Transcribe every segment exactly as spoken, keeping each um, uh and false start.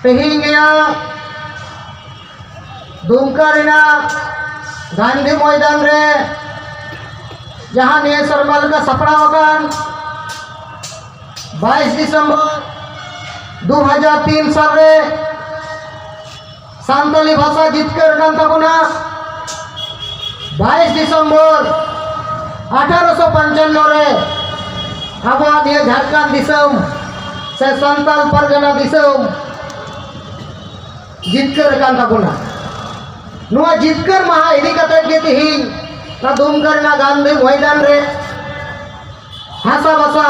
ᱛᱮᱦᱮᱧ ᱱᱤᱭᱟᱹ ᱫᱩᱢᱠᱟ ᱨᱮᱱᱟᱜ ᱜᱟᱱᱫᱷᱤ ᱢᱚᱭᱫᱟᱱ ᱨᱮ ᱡᱟᱦᱟᱸ ᱱᱤᱭᱟᱹ ᱥᱮᱨᱢᱟ ᱞᱮᱠᱟ ᱥᱟᱯᱲᱟᱣ ᱟᱠᱟᱱ ᱵᱟᱭᱤᱥ ᱰᱤᱥᱮᱢᱵᱚᱨ ᱫᱩ ᱦᱟᱡᱟᱨ ᱛᱤᱱ ᱥᱟᱞ ᱨᱮ ᱥᱟᱱᱛᱟᱞᱤ ᱵᱷᱟᱥᱟ ᱡᱤᱛᱠᱟᱹᱨ ᱠᱟᱱ ᱛᱟᱵᱚᱱᱟ᱾ ᱵᱟᱭᱤᱥ ᱰᱤᱥᱮᱢᱵᱚᱨ ᱟᱴᱷᱟᱨᱚᱥᱚ ᱯᱚᱧᱪᱟᱱᱱᱚ ᱨᱮ ᱟᱵᱚᱣᱟᱜ ᱱᱤᱭᱟᱹ ᱡᱷᱟᱲᱠᱷᱚᱸᱰ ᱫᱤᱥᱚᱢ ᱥᱮ ᱥᱟᱱᱛᱟᱞ ᱯᱟᱨᱜᱟᱱᱟ ᱫᱤᱥᱚᱢ ᱡᱤᱛᱠᱟᱹᱨ ᱟᱠᱟᱱ ᱛᱟᱵᱚᱱᱟ᱾ ᱱᱚᱣᱟ ᱡᱤᱛᱠᱟᱹᱨ ᱢᱟᱦᱟ ᱤᱫᱤ ᱠᱟᱛᱮ ᱜᱮ ᱛᱤᱦᱤᱧ ᱱᱚᱣᱟ ᱫᱩᱢᱠᱟ ᱨᱮᱱᱟᱜ ᱜᱟᱱᱫᱷᱤ ᱢᱚᱭᱫᱟᱱ ᱨᱮ ᱦᱟᱥᱟ ᱵᱷᱟᱥᱟ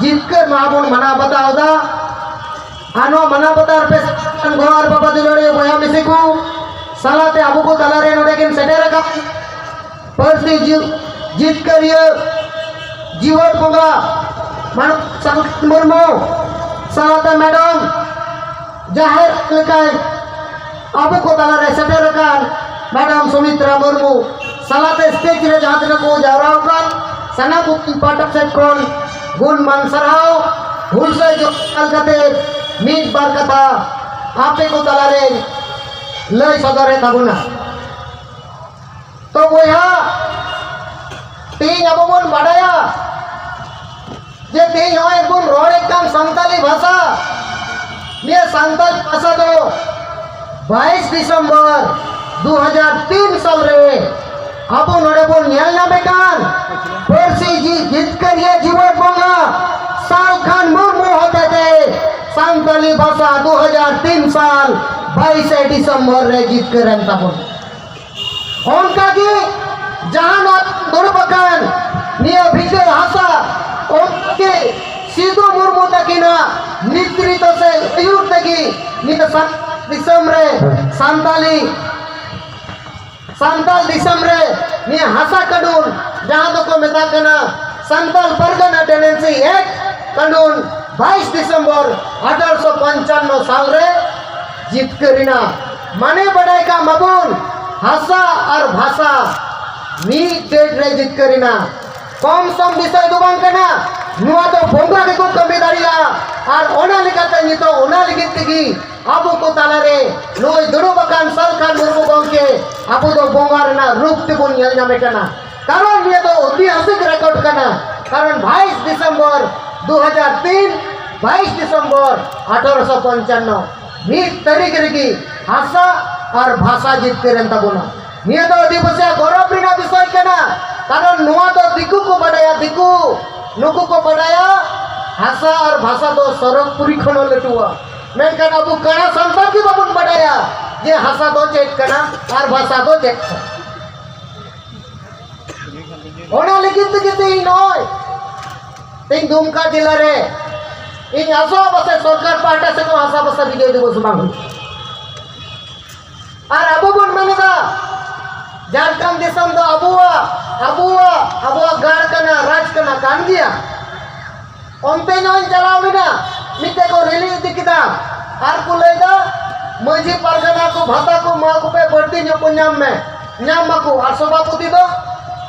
ᱡᱤᱛᱠᱟᱹᱨ ᱢᱟᱦᱟ ᱵᱚᱱ ᱢᱟᱱᱟᱣ ᱵᱟᱛᱟᱣ ᱮᱫᱟ᱾ ᱟᱨ ᱱᱚᱣᱟ ᱢᱟᱱᱟᱣ ᱵᱟᱛᱟᱣ ᱨᱮ ᱯᱮ ᱥᱮᱨᱢᱟ ᱨᱮᱱ ᱜᱚᱲᱚ ᱟᱨ ᱵᱟᱵᱟ ᱫᱩᱞᱟᱹᱲᱤᱭᱟᱹ ᱵᱚᱭᱦᱟ ᱢᱤᱥᱤ ᱠᱚ ᱥᱟᱞᱟᱛᱮ ᱟᱵᱚ ᱠᱚ ᱛᱟᱞᱟᱨᱮ ᱱᱚᱰᱮ ᱠᱤᱱ ᱥᱮᱴᱮᱨ ᱟᱠᱟᱱ ᱯᱟᱹᱨᱥᱤ ᱡᱤ-, ᱡᱤᱛᱠᱟᱹᱨᱤᱭᱟᱹ ᱡᱤᱣᱟᱹᱫ ᱵᱚᱸᱜᱟ ᱢᱟᱱᱚᱛ ᱥᱟᱢᱥᱩᱫ ᱢᱩᱨᱢᱩ ᱥᱟᱞᱟᱛᱮ ᱢᱮᱰᱟᱢ ᱡᱟᱦᱮᱨ ᱞᱮᱠᱟᱭ ᱟᱵᱚ ᱠᱚ ᱛᱟᱞᱟᱨᱮ ᱥᱮᱴᱮᱨ ᱟᱠᱟᱱ ᱢᱮᱰᱟᱢ ᱥᱩᱢᱤᱛᱨᱟ ᱢᱩᱨᱢᱩ ᱥᱟᱞᱟᱛᱮ ᱥᱴᱮᱡ ᱨᱮ ᱡᱟᱦᱟᱸ ᱛᱤᱱᱟᱹᱜ ᱠᱚ ᱡᱟᱣᱨᱟ ᱟᱠᱟᱱ ᱥᱟᱱᱟᱢ ᱠᱚ ᱯᱟᱦᱴᱟ ᱥᱮᱫ ᱠᱷᱚᱱ ᱜᱩᱱ ᱢᱟᱱ ᱥᱟᱨᱦᱟᱣ ᱦᱩᱞᱥᱟᱹᱭ ᱡᱚᱦᱟᱨ ᱠᱟᱛᱮ ᱢᱤᱫ ᱵᱟᱨ ᱠᱟᱛᱷᱟ ᱟᱯᱮ ᱠᱚ ᱛᱟᱞᱟᱨᱮ ᱞᱟᱹᱭ ᱥᱚᱫᱚᱨᱮᱫ ᱛᱟᱵᱚᱱᱟ᱾ ᱛᱚ ᱵᱚᱭᱦᱟ, ᱛᱮᱦᱮᱧ ᱟᱵᱚ ᱵᱚᱱ ᱵᱟᱰᱟᱭᱟ ᱡᱮ ᱛᱮᱦᱮᱧ ᱱᱚᱜᱼᱚᱭ ᱵᱚᱱ ᱨᱚᱲᱮᱫ ᱠᱟᱱ ᱥᱟᱱᱛᱟᱞᱤ ᱵᱷᱟᱥᱟ, ᱱᱤᱭᱟᱹ ᱥᱟᱱᱛᱟᱞᱤ ᱵᱷᱟᱥᱟ ᱫᱚ ᱵᱟᱭᱤᱥ ᱰᱤᱥᱮᱢᱵᱚᱨ ᱫᱩ ᱦᱟᱡᱟᱨ ᱛᱤᱱ ᱥᱟᱞ ᱨᱮ ᱟᱵᱚ ᱱᱚᱰᱮ ᱵᱚᱱ ᱧᱮᱞ ᱧᱟᱢᱮ ᱠᱟᱱ ᱯᱟᱹᱨᱥᱤ ᱡᱤ-, ᱡᱤᱛᱠᱟᱹᱨᱤᱭᱟᱹ ᱡᱤᱣᱟᱹᱫ ᱵᱚᱸᱜᱟ ᱥᱟᱞᱠᱷᱟᱱ ᱢᱩᱨᱢᱩ ᱦᱚᱛᱮᱛᱮ ᱥᱟᱱᱛᱟᱞᱤ ᱵᱷᱟᱥᱟ ᱫᱩ ᱦᱟᱡᱟᱨ ᱛᱤᱱ ᱥᱟᱞ ᱵᱟᱭᱤᱥᱮ ᱰᱤᱥᱮᱢᱵᱚᱨ ᱨᱮ ᱡᱤᱛᱠᱟᱹᱨᱮᱱ ᱛᱟᱵᱚᱱᱟ᱾ ᱚᱱᱠᱟᱜᱮ ᱡᱟᱦᱟᱸ ᱱᱚᱣᱟ ᱫᱩᱲᱩᱵ ᱟᱠᱟᱱ ᱱᱤᱭᱟᱹ ᱵᱷᱤᱴᱟᱹ ᱦᱟᱥᱟ, ᱚᱱᱠᱟᱜᱮ ᱥᱤᱫᱩ ᱢᱩᱨᱢᱩ ᱛᱟᱹᱠᱤᱱᱟᱜ ᱱᱮᱛᱨᱤᱛᱵ ᱥᱮ ᱟᱹᱭᱩᱨ ᱛᱮᱜᱮ ᱱᱤᱭᱟᱹ ᱥᱟᱱᱛᱟᱲ ᱫᱤᱥᱚᱢ ᱨᱮ ᱥᱟᱱᱛᱟᱞᱤ, ᱥᱟᱱᱛᱟᱲ ᱫᱤᱥᱚᱢ ᱨᱮ ᱱᱤᱭᱟᱹ ᱦᱟᱥᱟ ᱠᱟᱹᱰᱩᱱ, ᱡᱟᱦᱟᱸ ᱫᱚᱠᱚ ᱢᱮᱛᱟᱜ ᱠᱟᱱᱟ ᱥᱟᱱᱛᱟᱲ ᱯᱟᱨᱜᱟᱱᱟ ᱴᱮᱱᱰᱮᱱᱥᱤ ᱮᱠᱴ ᱠᱟᱹᱰᱩᱱ ᱵᱟᱭᱤᱥ ᱰᱤᱥᱮᱢᱵᱚᱨ ᱟᱴᱷᱟᱨᱚᱥᱚ ᱯᱚᱧᱪᱟᱱᱱᱚ ᱥᱟᱞ ᱨᱮ ᱡᱤᱛᱠᱟᱹᱨ ᱮᱱᱟ᱾ ᱢᱟᱱᱮ ᱵᱟᱰᱟᱭ ᱠᱟᱜ ᱢᱟᱵᱚᱱ, ᱦᱟᱥᱟ ᱟᱨ ᱵᱷᱟᱥᱟ ᱢᱤᱫ ᱰᱮᱴ ᱨᱮ ᱡᱤᱛᱠᱟᱹᱨ ᱮᱱᱟ᱾ ᱠᱚᱢ ᱥᱚᱢ ᱵᱤᱥᱚᱭ ᱫᱚ ᱵᱟᱝ ᱠᱟᱱᱟ᱾ ᱱᱚᱣᱟ ᱫᱚ ᱵᱚᱸᱜᱟ ᱜᱮᱠᱚ ᱠᱟᱹᱢᱤ ᱫᱟᱲᱮᱭᱟᱜᱼᱟ᱾ ᱟᱨ ᱚᱱᱟ ᱞᱮᱠᱟᱛᱮ ᱱᱤᱛᱚᱜ ᱚᱱᱟ ᱞᱟᱹᱜᱤᱫ ᱛᱮᱜᱮ ᱟᱵᱚ ᱠᱚ ᱛᱟᱞᱟᱨᱮ ᱱᱩᱭ ᱫᱩᱲᱩᱵ ᱟᱠᱟᱱ ᱥᱟᱞᱠᱷᱟᱱ ᱢᱩᱨᱢᱩ ᱜᱚᱢᱠᱮ ᱟᱵᱚ ᱫᱚ ᱵᱚᱸᱜᱟ ᱨᱮᱱᱟᱜ ᱨᱩᱯ ᱛᱮᱵᱚᱱ ᱧᱮᱞ ᱧᱟᱢᱮ ᱠᱟᱱᱟ᱾ ᱠᱟᱨᱚᱱ ᱱᱤᱭᱟᱹ ᱫᱚ ᱳᱛᱤᱦᱟᱥᱤᱠ ᱨᱮᱠᱚᱨᱰ ᱠᱟᱱᱟ᱾ ᱠᱟᱨᱚᱱ ᱵᱟᱭᱤᱥ ᱰᱤᱥᱮᱢᱵᱚᱨ ᱫᱩ ᱦᱟᱡᱟᱨ ᱛᱤᱱ, ᱵᱟᱭᱤᱥ ᱰᱤᱥᱮᱢᱵᱚᱨ ᱟᱴᱷᱟᱨᱚᱥᱚ ᱯᱚᱧᱪᱟᱱᱱᱚ, ᱢᱤᱫ ᱛᱟᱹᱨᱤᱠᱷ ᱨᱮᱜᱮ ᱦᱟᱥᱟ ᱟᱨ ᱵᱷᱟᱥᱟ ᱡᱤᱛᱠᱟᱹᱨ ᱮᱱ ᱛᱟᱵᱚᱱᱟ᱾ ᱱᱤᱭᱟᱹ ᱫᱚ ᱟᱹᱫᱤᱵᱟᱹᱥᱤᱭᱟᱜ ᱜᱚᱨᱚᱵᱽ ᱨᱮᱱᱟᱜ ᱵᱤᱥᱚᱭ ᱠᱟᱱᱟ᱾ ᱠᱟᱨᱚᱱ ᱱᱚᱣᱟ ᱫᱚ ᱫᱤᱠᱩ ᱠᱚ ᱵᱟᱰᱟᱭᱟ, ᱫᱤᱠᱩ, ᱱᱩᱠᱩ ᱠᱚ ᱵᱟᱰᱟᱭᱟ ᱦᱟᱥᱟ ᱟᱨ ᱵᱷᱟᱥᱟ ᱫᱚ ᱥᱚᱨᱚᱜᱽᱯᱩᱨᱤ ᱠᱷᱚᱱ ᱦᱚᱸ ᱞᱟᱹᱴᱩᱣᱟ᱾ ᱢᱮᱱᱠᱷᱟᱱ ᱟᱵᱚ ᱠᱟᱬᱟ ᱥᱟᱱᱛᱟᱲ ᱜᱮ ᱵᱟᱵᱚᱱ ᱵᱟᱰᱟᱭᱟ ᱡᱮ ᱦᱟᱥᱟ ᱫᱚ ᱪᱮᱫ ᱠᱟᱱᱟ ᱟᱨ ᱵᱷᱟᱥᱟ ᱫᱚ ᱪᱮᱫ ᱠᱟᱱᱟ᱾ ᱚᱱᱟ ᱞᱟᱹᱜᱤᱫ ᱛᱮᱜᱮ ᱛᱮᱦᱮᱧ ᱱᱚᱜᱼᱚᱭ ᱛᱮᱦᱮᱧ ᱫᱩᱢᱠᱟ ᱡᱮᱞᱟ ᱨᱮ ᱤᱧ ᱟᱥᱚᱜᱼᱟ ᱯᱟᱥᱮ ᱥᱚᱨᱠᱟᱨ ᱯᱟᱦᱴᱟ ᱥᱮᱫ ᱠᱷᱚᱱ ᱦᱟᱥᱟ ᱵᱷᱟᱥᱟ ᱵᱤᱡᱚᱭ ᱫᱤᱵᱚᱥ ᱵᱟᱝ ᱦᱩᱭᱩᱜ᱾ ᱟᱨ ᱟᱵᱚ ᱵᱚᱱ ᱢᱮᱱ ᱮᱫᱟ ᱡᱷᱟᱲᱠᱷᱚᱸᱰ ᱫᱤᱥᱚᱢ ᱫᱚ ᱟᱵᱚᱣᱟᱜ, ᱟᱵᱚᱣᱟᱜ, ᱟᱵᱚᱣᱟᱜ ᱜᱟᱲ ᱠᱟᱱᱟ, ᱨᱟᱡᱽ ᱠᱟᱱᱟ, ᱠᱟᱱ ᱜᱮᱭᱟ᱾ ᱚᱱᱛᱮ ᱧᱚᱜ ᱤᱧ ᱪᱟᱞᱟᱣ ᱞᱮᱱᱟ, ᱢᱤᱫᱴᱮᱡ ᱠᱚ ᱨᱮᱞᱤ ᱤᱫᱤ ᱠᱮᱫᱟ ᱟᱨ ᱠᱚ ᱞᱟᱹᱭᱫᱟ, "ᱢᱟᱹᱡᱷᱤ ᱯᱟᱨᱜᱟᱱᱟ ᱠᱚ ᱵᱷᱟᱛᱟ ᱠᱚ ᱮᱢᱟ ᱠᱚᱯᱮ, ᱵᱟᱹᱲᱛᱤ ᱧᱚᱜ ᱠᱚ ᱧᱟᱢ ᱢᱮ, ᱧᱟᱢ ᱢᱟᱠᱚ᱾" ᱟᱨ ᱥᱚᱵᱷᱟᱯᱚᱛᱤ ᱫᱚ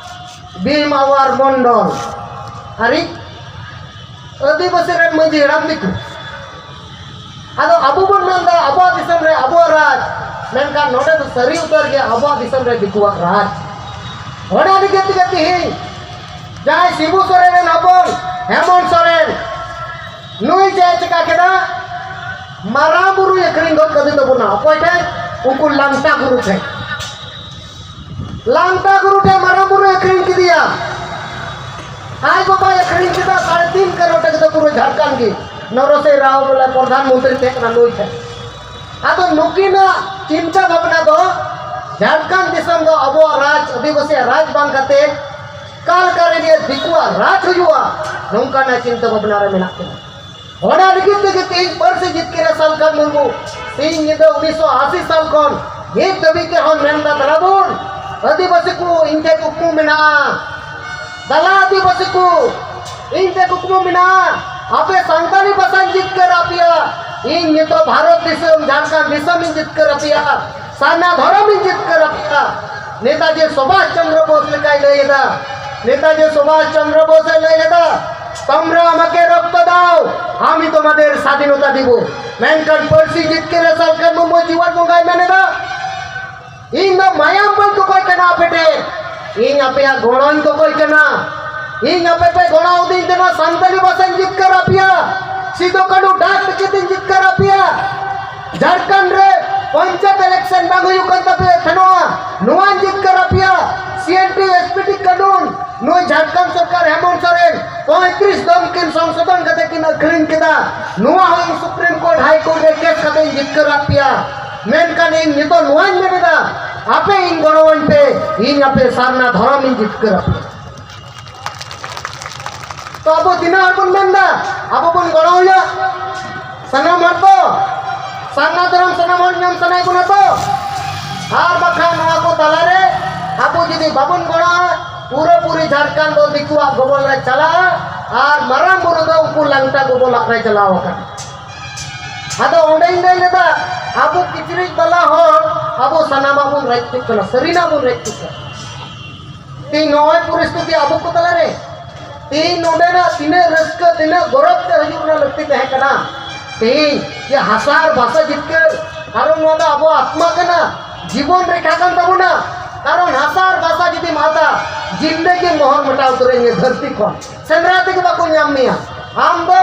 ᱵᱷᱤᱢ ᱟᱣᱟᱨ ᱢᱚᱱᱰᱚᱞ, ᱟᱨᱤᱡ ᱟᱹᱫᱤᱵᱟᱹᱥᱤ ᱨᱮᱱ ᱢᱟᱹᱡᱷᱤ ᱦᱟᱲᱟᱢ ᱫᱤᱠᱩ᱾ ᱟᱫᱚ ᱟᱵᱚ ᱵᱚᱱ ᱢᱮᱱᱫᱟ ᱟᱵᱚᱣᱟᱜ ᱫᱤᱥᱚᱢ ᱨᱮ ᱟᱵᱚᱣᱟᱜ ᱨᱟᱡᱽ, ᱢᱮᱱᱠᱷᱟᱱ ᱱᱚᱰᱮ ᱫᱚ ᱥᱟᱹᱨᱤ ᱩᱛᱟᱹᱨ ᱜᱮ ᱟᱵᱚᱣᱟᱜ ᱫᱤᱥᱚᱢ ᱨᱮ ᱫᱤᱠᱩᱣᱟᱜ ᱨᱟᱡᱽ᱾ ᱚᱱᱟ ᱞᱟᱹᱜᱤᱫ ᱛᱮᱜᱮ ᱛᱤᱦᱤᱧ ᱡᱟᱦᱟᱸᱭ ᱥᱤᱵᱩ ᱥᱚᱨᱮᱱ ᱨᱮᱱ ᱦᱚᱯᱚᱱ ᱦᱮᱢᱚᱱᱛ ᱥᱚᱨᱮᱱ, ᱱᱩᱭ ᱪᱮᱫ ᱮ ᱪᱤᱠᱟ ᱠᱮᱫᱟ? ᱢᱟᱨᱟᱝ ᱵᱩᱨᱩᱭ ᱟᱹᱠᱷᱨᱤᱧ ᱜᱚᱫ ᱠᱟᱫᱮ ᱛᱟᱵᱚᱱᱟ᱾ ᱚᱠᱚᱭ ᱴᱷᱮᱱ? ᱩᱱᱠᱩ ᱞᱟᱝᱴᱟ ᱜᱩᱨᱩ ᱴᱷᱮᱱ᱾ ᱞᱟᱝᱴᱟ ᱜᱩᱨᱩ ᱴᱷᱮᱱ ᱢᱟᱨᱟᱝ ᱵᱩᱨᱩᱭ ᱟᱹᱠᱷᱨᱤᱧ ᱠᱮᱫᱮᱭᱟ᱾ ᱟᱡ ᱵᱟᱵᱟᱭ ᱟᱹᱠᱷᱨᱤᱧ ᱠᱮᱫᱟ ᱥᱟᱲᱮ ᱛᱤᱱ ᱠᱟᱨᱳᱲ ᱴᱟᱠᱟ ᱫᱚ ᱯᱩᱨᱟᱹ ᱡᱷᱟᱲᱠᱷᱚᱸᱰ ᱜᱮ᱾ ᱱᱚᱨᱚᱥᱤᱝ ᱨᱟᱣ ᱵᱚᱞᱮ ᱯᱨᱚᱫᱷᱟᱱ ᱢᱚᱱᱛᱨᱤ ᱛᱟᱦᱮᱸ ᱠᱟᱱᱟ ᱱᱩᱭ ᱴᱷᱮᱱ᱾ ᱟᱫᱚ ᱱᱩᱠᱤᱱᱟᱜ ᱪᱤᱱᱛᱟ ᱵᱷᱟᱵᱽᱱᱟ ᱫᱚ ᱡᱷᱟᱲᱠᱷᱚᱸᱰ ᱫᱤᱥᱚᱢ ᱫᱚ ᱟᱵᱚᱣᱟᱜ ᱨᱟᱡᱽ, ᱟᱹᱫᱤᱵᱟᱹᱥᱤᱭᱟᱜ ᱨᱟᱡᱽ ᱵᱟᱝ ᱠᱟᱛᱮ ᱚᱠᱟ ᱞᱮᱠᱟ ᱨᱮ ᱱᱤᱭᱟᱹ ᱫᱤᱠᱩᱣᱟᱜ ᱨᱟᱡᱽ ᱦᱩᱭᱩᱜᱼᱟ, ᱱᱚᱝᱠᱟᱱᱟᱜ ᱪᱤᱱᱛᱟᱹ ᱵᱷᱟᱵᱽᱱᱟ ᱨᱮ ᱢᱮᱱᱟᱜ ᱠᱤᱱᱟ᱾ ᱚᱱᱟ ᱞᱟᱹᱜᱤᱫ ᱛᱮᱜᱮ ᱛᱮᱦᱮᱧ ᱯᱟᱹᱨᱥᱤ ᱡᱤᱛᱠᱟᱹᱨ ᱨᱮ ᱥᱟᱞᱠᱷᱟᱱ ᱢᱩᱨᱢᱩ ᱥᱤᱧ ᱧᱤᱫᱟᱹ ᱩᱱᱤᱥᱥᱚ ᱟᱥᱤ ᱥᱟᱞ ᱠᱷᱚᱱ ᱱᱤᱛ ᱫᱷᱟᱹᱵᱤᱡ ᱛᱮᱦᱚᱸ ᱢᱮᱱ ᱫᱟ, ᱫᱟᱞᱟᱵᱚᱱ ᱟᱹᱫᱤᱵᱟᱹᱥᱤ ᱠᱚ, ᱤᱧ ᱴᱷᱮᱱ ᱠᱩᱠᱢᱩ ᱢᱮᱱᱟᱜᱼᱟ᱾ ᱫᱟᱞᱟ ᱟᱹᱫᱤᱵᱟᱹᱥᱤ ᱠᱚ, ᱤᱧ ᱴᱷᱮᱱ ᱠᱩᱠᱢᱩ ᱢᱮᱱᱟᱜᱼᱟ, ᱟᱯᱮ ᱥᱟᱱᱛᱟᱲᱤ ᱵᱷᱟᱥᱟᱧ ᱡᱤᱛᱠᱟᱹᱨ ᱟᱯᱮᱭᱟ᱾ ᱤᱧ ᱱᱤᱛᱚᱜ ᱵᱷᱟᱨᱚᱛ ᱫᱤᱥᱚᱢ, ᱡᱷᱟᱲᱠᱷᱚᱸᱰ ᱫᱤᱥᱚᱢ ᱤᱧ ᱡᱤᱛᱠᱟᱹᱨ ᱟᱯᱮᱭᱟ, ᱥᱟᱨᱱᱟ ᱫᱷᱚᱨᱚᱢ ᱤᱧ ᱡᱤᱛᱠᱟᱹᱨ ᱟᱯᱮᱭᱟ᱾ ᱱᱮᱛᱟᱡᱤ ᱥᱩᱵᱷᱟᱥ ᱪᱚᱱᱫᱨᱚ ᱵᱳᱥ ᱞᱮᱠᱟᱭ ᱞᱟᱹᱭ ᱮᱫᱟ, ᱱᱮᱛᱟᱡᱤ ᱥᱩᱵᱷᱟᱥ ᱪᱚᱱᱫᱨᱚ ᱵᱳᱥ ᱮ ᱞᱟᱹᱭ ᱞᱮᱫᱟ, তোমরা আমাকে রক্ত দাও, আমি তোমাদের স্বাধীনতা দিব। ᱢᱮᱱᱠᱷᱟᱱ ᱯᱟᱹᱨᱥᱤ ᱡᱤᱛᱠᱟᱹᱨ ᱨᱮ ᱥᱟᱞᱠᱷᱟᱱ ᱢᱩᱨᱢᱩ ᱡᱤᱣᱟᱹᱫ ᱵᱚᱸᱜᱟᱭ ᱢᱮᱱ ᱮᱫᱟ, ᱤᱧ ᱫᱚ ᱢᱟᱭᱟᱢ ᱵᱟᱹᱧ ᱠᱚᱠᱚᱭ ᱠᱟᱱᱟ ᱟᱯᱮ ᱴᱷᱮᱱ, ᱤᱧ ᱟᱯᱮᱭᱟᱜ ᱜᱚᱲᱚᱧ ᱠᱚᱠᱚᱭ ᱠᱟᱱᱟ᱾ ᱤᱧ ᱟᱯᱮ ᱯᱮ ᱜᱚᱲᱚ ᱟᱹᱫᱤᱧ ᱛᱮ ᱱᱚᱣᱟ ᱥᱟᱱᱛᱟᱲᱤ ᱵᱷᱟᱥᱟᱧ ᱡᱤᱛᱠᱟᱹᱨ ᱟᱯᱮᱭᱟ, ᱥᱤᱫᱩ ᱠᱟᱹᱱᱦᱩ ᱰᱟᱠ ᱴᱤᱠᱤᱴ ᱤᱧ ᱡᱤᱛᱠᱟᱹᱨ ᱟᱯᱮᱭᱟ᱾ ᱡᱷᱟᱲᱠᱷᱚᱸᱰ ᱨᱮ ᱯᱚᱧᱪᱟᱭᱮᱛ ᱤᱞᱮᱠᱥᱚᱱ ᱵᱟᱝ ᱦᱩᱭᱩᱜ ᱠᱟᱱ ᱛᱟᱯᱮᱭᱟ ᱛᱟᱦᱮᱱᱚᱜᱼᱟ, ᱱᱚᱣᱟᱧ ᱡᱤᱛᱠᱟᱹᱨ ᱟᱯᱮᱭᱟ᱾ ᱥᱤ N T S P T ᱠᱟᱹᱱᱩᱱ, ᱱᱩᱭ ᱡᱷᱟᱲᱠᱷᱚᱸᱰ ᱥᱚᱨᱠᱟᱨ ᱦᱮᱢᱚᱱᱛ ᱥᱚᱨᱮᱱ ᱯᱚᱸᱭᱛᱨᱤᱥ ᱫᱚᱢ ᱠᱤᱱ ᱥᱚᱝᱥᱳᱫᱷᱚᱱ ᱠᱟᱛᱮ ᱠᱤᱱ ᱟᱹᱠᱷᱨᱤᱧ ᱠᱮᱫᱟ, ᱱᱚᱣᱟ ᱦᱚᱸ ᱤᱧ ᱥᱩᱯᱨᱤᱢ ᱠᱳᱨᱴ ᱦᱟᱭ ᱠᱳᱨᱴ ᱨᱮ ᱠᱮᱥ ᱠᱟᱛᱮ ᱤᱧ ᱡᱤᱛᱠᱟᱹᱨ ᱟᱫ ᱯᱮᱭᱟ᱾ ᱢᱮᱱᱠᱷᱟᱱ ᱤᱧ ᱱᱤᱛᱚᱜ ᱱᱚᱣᱟᱧ ᱢᱮᱱ ᱮᱫᱟ, ᱟᱯᱮ ᱤᱧ ᱜᱚᱲᱚᱣᱟᱹᱧ ᱯᱮ, ᱤᱧ ᱟᱯᱮ ᱥᱟᱨᱱᱟ ᱫᱷᱚᱨᱚᱢ ᱤᱧ ᱡᱤᱛᱠᱟᱹᱨ ᱟᱯᱮᱭᱟ᱾ ᱛᱚ ᱟᱵᱚ ᱛᱤᱱᱟᱹᱜ ᱦᱚᱲ ᱵᱚᱱ ᱢᱮᱱ ᱮᱫᱟ ᱟᱵᱚ ᱵᱚᱱ ᱜᱚᱲᱚ ᱦᱩᱭᱩᱜᱼᱟ? ᱥᱟᱱᱟᱢ ᱦᱚᱲ ᱛᱚ ᱥᱟᱨᱱᱟ ᱫᱷᱚᱨᱚᱢ ᱥᱟᱱᱟᱢ ᱦᱚᱲ ᱧᱟᱢ ᱥᱟᱱᱟᱭᱮᱫ ᱵᱚᱱᱟ ᱛᱚ? ᱟᱨ ᱵᱟᱠᱷᱟᱱ ᱱᱚᱣᱟ ᱠᱚ ᱛᱟᱞᱟᱨᱮ ᱟᱵᱚ ᱡᱩᱫᱤ ᱵᱟᱵᱚᱱ ᱜᱚᱲᱚᱜᱼᱟ, ᱯᱩᱨᱟᱹᱯᱩᱨᱤ ᱡᱷᱟᱲᱠᱷᱚᱸᱰ ᱫᱚ ᱫᱤᱠᱩᱣᱟᱜ ᱜᱚᱵᱚᱞ ᱨᱮ ᱪᱟᱞᱟᱜᱼᱟ᱾ ᱟᱨ ᱢᱟᱨᱟᱝ ᱵᱩᱨᱩ ᱫᱚ ᱩᱱᱠᱩ ᱞᱟᱝᱴᱟ ᱜᱚᱵᱚᱞᱟᱜ ᱨᱮ ᱪᱟᱞᱟᱣ ᱟᱠᱟᱱᱟ᱾ ᱟᱫᱚ ᱚᱸᱰᱮᱧ ᱞᱟᱹᱭ ᱞᱮᱫᱟ, ᱟᱵᱚ ᱠᱤᱪᱨᱤᱡ ᱵᱟᱞᱟ ᱦᱚᱲ ᱟᱵᱚ ᱥᱟᱱᱟᱢᱟᱜ ᱵᱚᱱ ᱨᱮᱡ ᱦᱚᱪᱚᱜ ᱠᱟᱱᱟ, ᱥᱟᱹᱨᱤᱱᱟᱜ ᱵᱚᱱ ᱨᱮᱡ ᱦᱚᱪᱚᱜ ᱠᱟᱱᱟ᱾ ᱛᱮᱦᱮᱧ ᱱᱚᱜᱼᱚᱭ ᱯᱚᱨᱤᱥᱛᱷᱤᱛᱤ ᱟᱵᱚ ᱠᱚ ᱛᱟᱞᱟᱨᱮ, ᱛᱮᱦᱮᱧ ᱱᱚᱰᱮᱱᱟᱜ ᱛᱤᱱᱟᱹᱜ ᱨᱟᱹᱥᱠᱟᱹ, ᱛᱤᱱᱟᱹᱜ ᱜᱚᱨᱚᱵᱽ ᱛᱮ ᱦᱤᱡᱩᱜ ᱨᱮᱱᱟᱜ ᱞᱟᱹᱠᱛᱤ ᱛᱟᱦᱮᱸ ᱠᱟᱱᱟ᱾ ᱛᱮᱦᱮᱧ ᱡᱮ ᱦᱟᱥᱟ ᱟᱨ ᱵᱷᱟᱥᱟ ᱡᱤᱛᱠᱟᱹᱨ, ᱠᱟᱨᱚᱱ ᱱᱚᱣᱟ ᱫᱚ ᱟᱵᱚᱣᱟᱜ ᱟᱛᱢᱟ ᱠᱟᱱᱟ, ᱡᱤᱵᱚᱱ ᱨᱮᱠᱷᱟ ᱠᱟᱱ ᱛᱟᱵᱚᱱᱟ᱾ ᱠᱟᱨᱚᱱ ᱦᱟᱥᱟ ᱟᱨ ᱵᱷᱟᱥᱟ ᱡᱩᱫᱤᱢ ᱟᱫᱟ, ᱡᱤᱱᱫᱮᱜᱤ ᱢᱚᱦᱚᱨ ᱢᱮᱴᱟᱣ ᱩᱛᱟᱹᱨᱚᱜᱼᱟ ᱱᱤᱭᱟᱹ ᱫᱷᱟᱹᱨᱛᱤ ᱠᱷᱚᱱ᱾ ᱥᱮᱸᱫᱽᱨᱟ ᱛᱮᱜᱮ ᱵᱟᱠᱚ ᱧᱟᱢ ᱢᱮᱭᱟ᱾ ᱟᱢ ᱫᱚ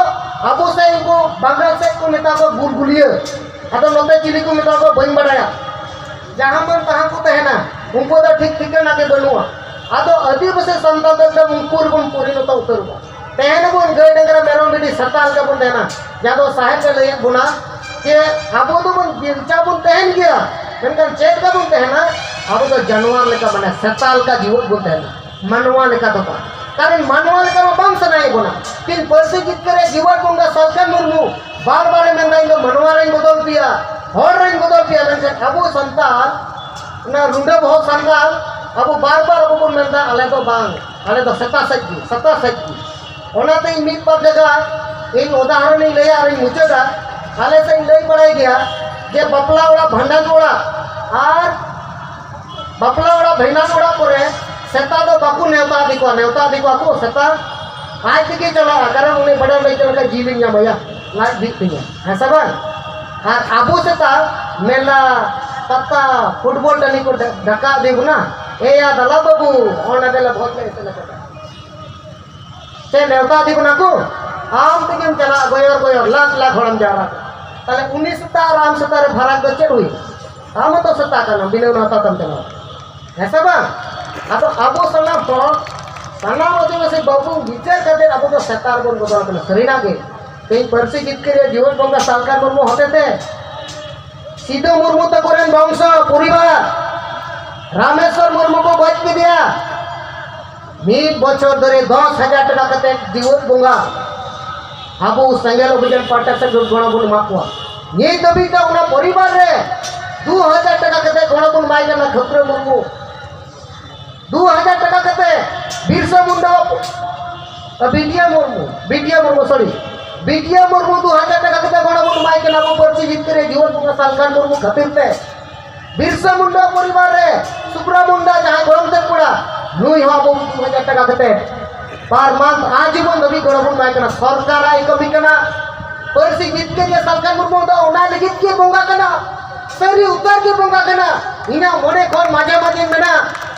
ᱟᱵᱚ ᱥᱮᱫ ᱩᱱᱠᱩ ᱵᱟᱝᱜᱟᱞ ᱥᱮᱫ ᱠᱚ ᱢᱮᱛᱟ ᱠᱚᱣᱟ ᱜᱩᱞᱜᱩᱞᱤᱭᱟᱹ, ᱟᱫᱚ ᱱᱚᱛᱮ ᱪᱤᱞᱤ ᱠᱚ ᱢᱮᱛᱟ ᱠᱚᱣᱟ ᱵᱟᱹᱧ ᱵᱟᱲᱟᱭᱟ᱾ ᱡᱟᱦᱟᱸ ᱢᱟᱱ ᱛᱟᱦᱟᱸ ᱠᱚ ᱛᱟᱦᱮᱱᱟ, ᱩᱱᱠᱩ ᱫᱚ ᱴᱷᱤᱠ ᱴᱷᱤᱠᱟᱹᱱᱟ ᱜᱮ ᱵᱟᱹᱱᱩᱜᱼᱟ᱾ ᱟᱫᱚ ᱟᱹᱫᱤᱵᱟᱹᱥᱤ ᱥᱟᱱᱛᱟᱲ ᱫᱚ ᱮᱠᱫᱚᱢ ᱩᱱᱠᱩ ᱨᱮᱵᱚᱱ ᱯᱚᱨᱤᱱᱚᱛ ᱩᱛᱟᱹᱨᱚᱜᱼᱟ᱾ ᱛᱟᱦᱮᱱ ᱟᱵᱚᱱ ᱜᱟᱹᱭ ᱰᱟᱝᱨᱟ ᱢᱮᱨᱚᱢ ᱵᱷᱤᱰᱤ ᱥᱮᱛᱟ ᱞᱮᱠᱟ ᱵᱚᱱ ᱛᱟᱦᱮᱱᱟ᱾ ᱡᱟᱦᱟᱸ ᱫᱚ ᱥᱟᱦᱮᱵ ᱮ ᱞᱟᱹᱭᱮᱫ ᱵᱚᱱᱟ ᱡᱮ ᱟᱵᱚ ᱫᱚᱵᱚᱱ ᱵᱟᱧᱪᱟᱣ ᱵᱚᱱ ᱛᱟᱦᱮᱱ ᱜᱮᱭᱟ, ᱢᱮᱱᱠᱷᱟᱱ ᱪᱮᱫ ᱞᱮᱠᱟ ᱵᱚᱱ ᱛᱟᱦᱮᱱᱟ? ᱟᱵᱚ ᱫᱚ ᱡᱟᱱᱣᱟᱨ ᱞᱮᱠᱟ, ᱢᱟᱱᱮ ᱥᱮᱛᱟ ᱞᱮᱠᱟ ᱡᱤᱣᱮᱫ ᱵᱚᱱ ᱛᱟᱦᱮᱱᱟ, ᱢᱟᱱᱣᱟ ᱞᱮᱠᱟ ᱫᱚ ᱵᱟᱝ᱾ ᱠᱟᱨᱚᱱ ᱢᱟᱱᱣᱟ ᱞᱮᱠᱟ ᱢᱟ ᱵᱟᱝ ᱥᱟᱱᱟᱭᱮᱫ ᱵᱚᱱᱟ᱾ ᱛᱤᱱ ᱯᱟᱹᱨᱥᱤ ᱡᱤᱛᱠᱟᱹᱨ ᱨᱮ ᱡᱤᱣᱮᱫ ᱵᱚᱱ ᱥᱟᱞᱠᱷᱟᱱ ᱢᱩᱨᱢᱩ ᱵᱟᱨ ᱵᱟᱨᱮ ᱢᱮᱱᱫᱟ, "ᱤᱧ ᱫᱚ ᱢᱟᱱᱣᱟ ᱨᱮᱧ ᱵᱚᱫᱚᱞ ᱯᱮᱭᱟ, ᱦᱚᱲ ᱨᱮᱧ ᱵᱚᱫᱚᱞ ᱯᱮᱭᱟ", ᱢᱮᱱᱠᱷᱟᱱ ᱟᱵᱚ ᱥᱟᱱᱛᱟᱲ, ᱚᱱᱟ ᱨᱩᱸᱰᱟᱹ ᱵᱚᱦᱚᱜ ᱥᱟᱱᱛᱟᱲ, ᱟᱵᱚ ᱵᱟᱨ ᱵᱟᱨ ᱟᱵᱚ ᱵᱚᱱ ᱢᱮᱱᱫᱟ, "ᱟᱞᱮ ᱫᱚ ᱵᱟᱝ, ᱟᱞᱮ ᱫᱚ ᱥᱮᱛᱟ ᱥᱮᱫ ᱜᱮ, ᱥᱮᱛᱟ ᱥᱮᱫ ᱜᱮ᱾" ᱚᱱᱟᱛᱮ ᱤᱧ ᱢᱤᱫ ᱵᱟᱨ ᱡᱟᱭᱜᱟ ᱤᱧ ᱩᱫᱟᱦᱚᱨᱚᱱ ᱤᱧ ᱞᱟᱹᱭᱟ ᱟᱨᱤᱧ ᱢᱩᱪᱟᱹᱫᱟ᱾ ᱟᱞᱮ ᱥᱮᱫ ᱤᱧ ᱞᱟᱹᱭ ᱵᱟᱲᱟᱭ ᱜᱮᱭᱟ ᱡᱮ ᱵᱟᱯᱞᱟ ᱚᱲᱟᱜ, ᱵᱷᱟᱸᱰᱟᱱ ᱚᱲᱟᱜ ᱟᱨ ᱵᱟᱯᱞᱟ ᱚᱲᱟᱜ, ᱵᱷᱟᱸᱰᱟᱱ ᱚᱲᱟᱜ ᱠᱚᱨᱮ ᱥᱮᱛᱟ ᱫᱚ ᱵᱟᱠᱚ ᱱᱮᱣᱛᱟ ᱤᱫᱤ ᱠᱚᱣᱟ, ᱱᱮᱣᱛᱟ ᱤᱫᱤ ᱠᱚᱣᱟ ᱠᱚ ᱥᱮᱛᱟ᱾ ᱟᱡ ᱛᱮᱜᱮ ᱪᱟᱞᱟᱜᱼᱟ, ᱠᱟᱨᱚᱱ ᱩᱱᱤ ᱵᱟᱰᱟᱭ ᱞᱟᱹᱜᱤᱫ ᱞᱮᱠᱟ ᱡᱤᱞᱤᱧ ᱧᱟᱢᱟᱭᱟ, ᱞᱟᱡ ᱵᱤᱜ ᱛᱤᱧᱟ, ᱦᱮᱸ ᱥᱮ ᱵᱟᱝ? ᱟᱨ ᱟᱵᱚ ᱥᱮᱛᱟ ᱢᱮᱞᱟ, ᱯᱟᱛᱟ, ᱯᱷᱩᱴᱵᱚᱞ ᱴᱟᱺᱰᱤ ᱠᱚ ᱰᱟ- ᱰᱟᱠᱟ ᱤᱫᱤ ᱵᱚᱱᱟ, ᱮᱭᱟ ᱫᱟᱞᱟ ᱵᱟᱹᱵᱩ, ᱚᱱᱟ ᱫᱮᱞᱟ ᱵᱷᱚᱡᱽ ᱞᱮ ᱤᱥᱤᱱ ᱟᱠᱟᱫᱟ᱾ ᱥᱮ ᱱᱮᱣᱛᱟ ᱤᱫᱤ ᱵᱚᱱᱟ ᱠᱚ, ᱟᱢ ᱛᱮᱜᱮᱢ ᱪᱟᱞᱟᱜᱼᱟ, ᱜᱚᱭᱚᱨ ᱜᱚᱭᱚᱨ ᱞᱟᱠᱷ ᱞᱟᱠᱷ ᱦᱚᱲᱮᱢ ᱡᱟᱣᱨᱟ ᱠᱚᱣᱟ᱾ ᱛᱟᱦᱞᱮ ᱩᱱᱤ ᱥᱮᱛᱟ ᱟᱨ ᱟᱢ ᱥᱮᱛᱟ ᱨᱮ ᱯᱷᱟᱨᱟᱠ ᱫᱚ ᱪᱮᱫ ᱦᱩᱭᱩᱜᱼᱟ? ᱟᱢ ᱦᱚᱸᱛᱚ ᱥᱮᱛᱟ ᱠᱟᱱᱟᱢ, ᱵᱤᱱᱟᱹ ᱱᱮᱣᱛᱟ ᱛᱮᱢ ᱪᱟᱞᱟᱣ, ᱦᱮᱸ ᱥᱮ ᱵᱟᱝ? ᱟᱫᱚ ᱟᱵᱚ ᱥᱟᱱᱟᱢ ᱦᱚᱲ, ᱥᱟᱱᱟᱢ ᱟᱹᱫᱤᱵᱟᱹᱥᱤ ᱵᱟᱵᱚ ᱵᱤᱪᱟᱹᱨ ᱠᱟᱛᱮ ᱟᱵᱚ ᱫᱚ ᱥᱮᱛᱟ ᱨᱮᱵᱚᱱ ᱵᱚᱫᱚᱞ ᱠᱟᱱᱟ᱾ ᱥᱟᱹᱨᱤᱱᱟᱜ ᱜᱮ, ᱛᱮᱦᱮᱧ ᱯᱟᱹᱨᱥᱤ ᱡᱤᱛᱠᱟᱹᱨᱤᱭᱟᱹ ᱡᱤᱣᱮᱫ ᱵᱚᱸᱜᱟ ᱥᱟᱞᱠᱷᱟᱱ ᱢᱩᱨᱢᱩ ᱦᱚᱛᱮᱛᱮ ᱥᱤᱫᱩ ᱢᱩᱨᱢᱩ ᱛᱟᱠᱚ ᱨᱮᱱ ᱵᱚᱝᱥᱚ ᱯᱚᱨᱤᱵᱟᱨ ᱨᱟᱢᱮᱥᱣᱚᱨ ᱢᱩᱨᱢᱩ ᱠᱚ ᱜᱚᱡ ᱠᱮᱫᱮᱭᱟ᱾ ᱢᱤᱫ ᱵᱚᱪᱷᱚᱨ ᱫᱷᱚᱨᱮ ᱫᱚᱥ ᱦᱟᱡᱟᱨ ᱴᱟᱠᱟ ᱠᱟᱛᱮ ᱡᱤᱣᱮᱫ ᱵᱚᱸᱜᱟ ᱟᱵᱚ ᱥᱮᱸᱜᱮᱞ ᱚᱵᱷᱤᱡᱟᱱ ᱯᱟᱦᱴᱟ ᱥᱮᱫ ᱠᱷᱚᱱ ᱜᱚᱲᱚ ᱵᱚᱱ ᱮᱢᱟ ᱠᱚᱣᱟ᱾ ᱱᱤᱛ ᱫᱷᱟᱹᱵᱤᱡ ᱛᱮ ᱚᱱᱟ ᱯᱚᱨᱤᱵᱟᱨ ᱨᱮ ᱫᱩ ᱦᱟᱡᱟᱨ ᱴᱟᱠᱟ ᱠᱟᱛᱮ ᱜᱚᱲᱚ ᱵᱚᱱ ᱮᱢᱟᱭ ᱠᱟᱱᱟ ᱠᱷᱟᱹᱯᱨᱟᱹ ᱢᱩᱨᱢᱩ᱾ ᱫᱩ ᱦᱟᱡᱟᱨ ᱴᱟᱠᱟ ᱠᱟᱛᱮ ᱵᱤᱨᱥᱟ ᱢᱩᱱᱰᱟ, ᱵᱤᱴᱤᱭᱟ ᱢᱩᱨᱢᱩ, ᱵᱤᱴᱤᱭᱟ ᱢᱩᱨᱢᱩ, ᱥᱚᱨᱤ, ᱵᱤᱴᱤᱭᱟ ᱢᱩᱨᱢᱩ ᱫᱩ ᱦᱟᱡᱟᱨ ᱴᱟᱠᱟ ᱠᱟᱛᱮ ᱜᱚᱲᱚ ᱵᱚᱱ ᱮᱢᱟᱭ ᱠᱟᱱᱟ ᱟᱵᱚ ᱯᱟᱹᱨᱥᱤ ᱡᱤᱛᱠᱟᱹᱨᱤᱭᱟᱹ ᱡᱤᱣᱮᱫ ᱵᱚᱸᱜᱟ ᱥᱟᱞᱠᱷᱟᱱ ᱢᱩᱨᱢᱩ ᱠᱷᱟᱹᱛᱤᱨ ᱛᱮ᱾ ᱵᱤᱨᱥᱟ ᱢᱩᱱᱰᱟ ᱯᱚᱨᱤᱵᱟᱨ ᱨᱮ ᱥᱩᱵᱽᱨᱟ ᱢᱩᱱᱰᱟ ᱡᱟᱦᱟᱸᱭ ᱜᱚᱲᱚᱢ ᱛᱮᱫ ᱠᱚᱲᱟ, ᱱᱩᱭ ᱦᱚᱸ ᱟᱵᱚ ᱫᱩ ᱦᱟᱡᱟᱨ ᱴᱟᱠᱟ ᱠᱟᱛᱮ per month ᱟᱡᱤᱵᱚᱱ ᱫᱷᱟᱹᱵᱤᱡ ᱜᱚᱲᱚ ᱵᱚᱱ ᱮᱢᱟᱭ ᱠᱟᱱᱟ᱾ ᱥᱚᱨᱠᱟᱨᱟᱜ ᱠᱟᱹᱢᱤ ᱠᱟᱱᱟ᱾ ᱯᱟᱹᱨᱥᱤ ᱡᱤᱛᱠᱟᱹᱨᱤᱭᱟᱹ ᱥᱟᱞᱠᱷᱟᱱ ᱢᱩᱨᱢᱩ ᱫᱚ ᱚᱱᱟ ᱞᱟᱹᱜᱤᱫ ᱜᱮ ᱵᱚᱸᱜᱟ ᱠᱟᱱᱟ, ᱥᱟᱹᱨᱤ ᱩᱛᱟᱹᱨ ᱜᱮ ᱵᱚᱸᱜᱟ ᱠᱟᱱᱟ᱾ ᱤᱧᱟᱹᱜ ᱢᱚᱱᱮ ᱠᱷᱚᱱ ᱢᱟᱡᱷᱮ ᱢᱟᱡᱷᱮ ᱢᱮᱱᱟ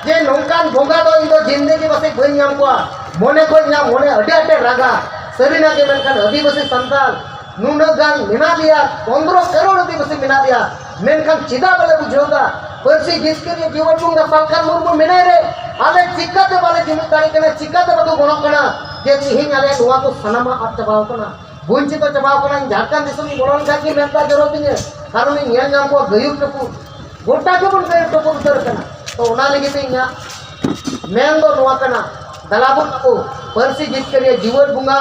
ᱡᱮ ᱱᱚᱝᱠᱟᱱ ᱵᱚᱸᱜᱟ ᱫᱚ ᱤᱧ ᱫᱚ ᱡᱤᱱᱫᱮᱜᱤ ᱯᱟᱥᱮᱡ ᱵᱟᱹᱧ ᱧᱟᱢ ᱠᱚᱣᱟ᱾ ᱢᱚᱱᱮ ᱠᱷᱚᱱ ᱤᱧᱟᱹᱜ ᱢᱚᱱᱮ ᱟᱹᱰᱤ ᱟᱸᱴᱮ ᱨᱟᱜᱟ᱾ ᱥᱟᱹᱨᱤᱱᱟᱜ ᱜᱮ, ᱢᱮᱱᱠᱷᱟᱱ ᱟᱹᱫᱤᱵᱟᱹᱥᱤ ᱥᱟᱱᱛᱟᱲ ᱱᱩᱱᱟᱹᱜ ᱜᱟᱱ ᱢᱮᱱᱟᱜ ᱞᱮᱭᱟ, ᱯᱚᱱᱫᱽᱨᱚ ᱠᱟᱨᱳᱲ ᱟᱹᱫᱤᱵᱟᱹᱥᱤ ᱢᱮᱱᱟᱜ ᱞᱮᱭᱟ, ᱢᱮᱱᱠᱷᱟᱱ ᱪᱮᱫᱟᱜ ᱵᱟᱞᱮ ᱵᱩᱡᱷᱟᱹᱣ ᱮᱫᱟ? ᱯᱟᱹᱨᱥᱤ ᱡᱤᱛᱠᱟᱹᱨᱤᱭᱟᱹ ᱡᱤᱣᱮᱫ ᱵᱚᱸᱜᱟ ᱥᱟᱞᱠᱷᱟᱱ ᱢᱩᱨᱢᱩ ᱢᱮᱱᱟᱭ ᱨᱮ, ᱟᱞᱮ ᱪᱤᱠᱟᱹᱛᱮ ᱵᱟᱞᱮ ᱡᱩᱢᱤᱫ ᱫᱟᱲᱮᱭᱟᱜ ᱠᱟᱱᱟ? ᱪᱤᱠᱟᱹᱛᱮ ᱵᱟᱠᱚ ᱜᱚᱲᱚᱜ ᱠᱟᱱᱟ? ᱡᱮ ᱛᱤᱦᱤᱧ ᱟᱞᱮ ᱱᱚᱣᱟ ᱠᱚ ᱥᱟᱱᱟᱢᱟᱜ ᱟᱫ ᱪᱟᱵᱟᱣ ᱠᱟᱱᱟ, ᱵᱚᱧᱪᱤᱛᱚ ᱪᱟᱵᱟᱣ ᱠᱟᱱᱟ᱾ ᱡᱷᱟᱲᱠᱷᱚᱸᱰ ᱫᱤᱥᱚᱢ ᱤᱧ ᱵᱚᱞᱚ ᱞᱮᱱᱠᱷᱟᱱ ᱜᱮ ᱢᱮᱫ ᱫᱟᱜ ᱡᱚᱨᱚ ᱛᱤᱧᱟᱹ, ᱠᱟᱨᱚᱱ ᱤᱧ ᱧᱮᱞ ᱧᱟᱢ ᱠᱚᱣᱟ ᱜᱟᱹᱭᱩᱨ ᱴᱟᱹᱯᱩᱨ, ᱜᱚᱴᱟ ᱜᱮᱵᱚᱱ ᱜᱟᱹᱭᱩᱨ ᱴᱟᱹᱯᱩᱨ ᱩᱛᱟᱹᱨ ᱠᱟᱱᱟ᱾ ᱛᱚ ᱚᱱᱟ ᱞᱟᱹᱜᱤᱫ ᱛᱮ ᱤᱧᱟᱹᱜ ᱢᱮᱱ ᱫᱚ ᱱᱚᱣᱟ ᱠᱟᱱᱟ, ᱫᱟᱞᱟᱵᱩᱱ ᱠᱚ, ᱯᱟᱹᱨᱥᱤ ᱡᱤᱛᱠᱟᱹᱨᱤᱭᱟᱹ ᱡᱤᱣᱮᱫ ᱵᱚᱸᱜᱟ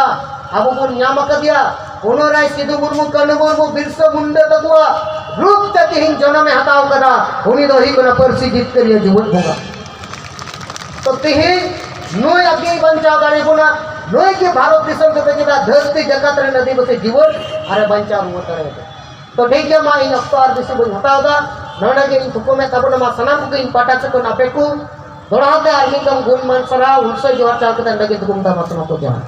ᱟᱵᱚ ᱵᱚᱱ ᱧᱟᱢ ᱟᱠᱟᱫᱮᱭᱟ᱾ ᱯᱩᱱᱟᱹᱨᱟᱭ ᱥᱤᱫᱩ ᱢᱩᱨᱢᱩ, ᱠᱟᱹᱱᱦᱩ ᱢᱩᱨᱢᱩ, ᱵᱤᱨᱥᱟ ᱢᱩᱱᱰᱟ ᱛᱟᱠᱚᱣᱟᱜ ᱨᱩᱯ ᱛᱮ ᱛᱮᱦᱮᱧ ᱡᱚᱱᱚᱢᱮ ᱦᱟᱛᱟᱣ ᱠᱟᱫᱟ᱾ ᱩᱱᱤ ᱫᱚ ᱦᱩᱭᱩᱜ ᱠᱟᱱᱟ ᱯᱟᱹᱨᱥᱤ ᱡᱤᱛᱠᱟᱹᱨᱤᱭᱟᱹ ᱡᱤᱣᱮᱫ ᱵᱚᱸᱜᱟ᱾ ᱛᱚ ᱛᱮᱦᱮᱧ ᱱᱩᱭ ᱟᱵᱚᱭ ᱵᱟᱧᱪᱟᱣ ᱫᱟᱲᱮ ᱵᱚᱱᱟ, ᱱᱩᱭ ᱜᱮ ᱵᱷᱟᱨᱚᱛ ᱫᱤᱥᱚᱢ ᱛᱮᱫᱚ ᱪᱮᱫᱟᱜ ᱫᱷᱟᱹᱨᱛᱤ ᱡᱟᱠᱟᱛ ᱨᱮᱱ ᱟᱹᱫᱤᱵᱟᱹᱥᱤ ᱡᱤᱣᱮᱫ ᱟᱨᱮ ᱵᱟᱧᱪᱟᱣ ᱨᱩᱣᱟᱹᱲ ᱫᱟᱲᱮᱭᱟᱵᱚᱱᱟ᱾ ᱛᱚ ᱴᱷᱤᱠ ᱜᱮᱭᱟ, ᱢᱟ ᱤᱧ ᱚᱠᱛᱚ ᱟᱨ ᱵᱮᱥᱤ ᱵᱟᱹᱧ ᱦᱟᱛᱟᱣ ᱮᱫᱟ, ᱱᱚᱰᱮ ᱜᱮ ᱤᱧ ᱛᱷᱩᱠᱩᱢᱮᱫ ᱛᱟᱵᱚᱱᱟ᱾ ᱢᱟ ᱥᱟᱱᱟᱢ ᱠᱚᱜᱮ ᱤᱧ ᱯᱟᱦᱴᱟ ᱥᱮᱫ ᱠᱷᱚᱱ ᱟᱯᱮ ᱠᱚ ᱫᱚᱲᱦᱟ ᱛᱮ ᱟᱨ ᱢᱤᱫ ᱫᱚᱢ ᱜᱩᱱ ᱢᱟᱱ ᱥᱟᱨᱦᱟᱣ, ᱦᱩᱞᱥᱟᱹᱭ ᱡᱚᱦᱟᱨ ᱪᱟᱞ ᱠᱟᱛᱮ ᱚᱸᱰᱮ ᱜᱮ ᱫᱩᱜᱩᱢ ᱫᱟᱢ ᱟᱛᱢᱟ ᱠᱚ ᱡᱚᱦᱟᱨ᱾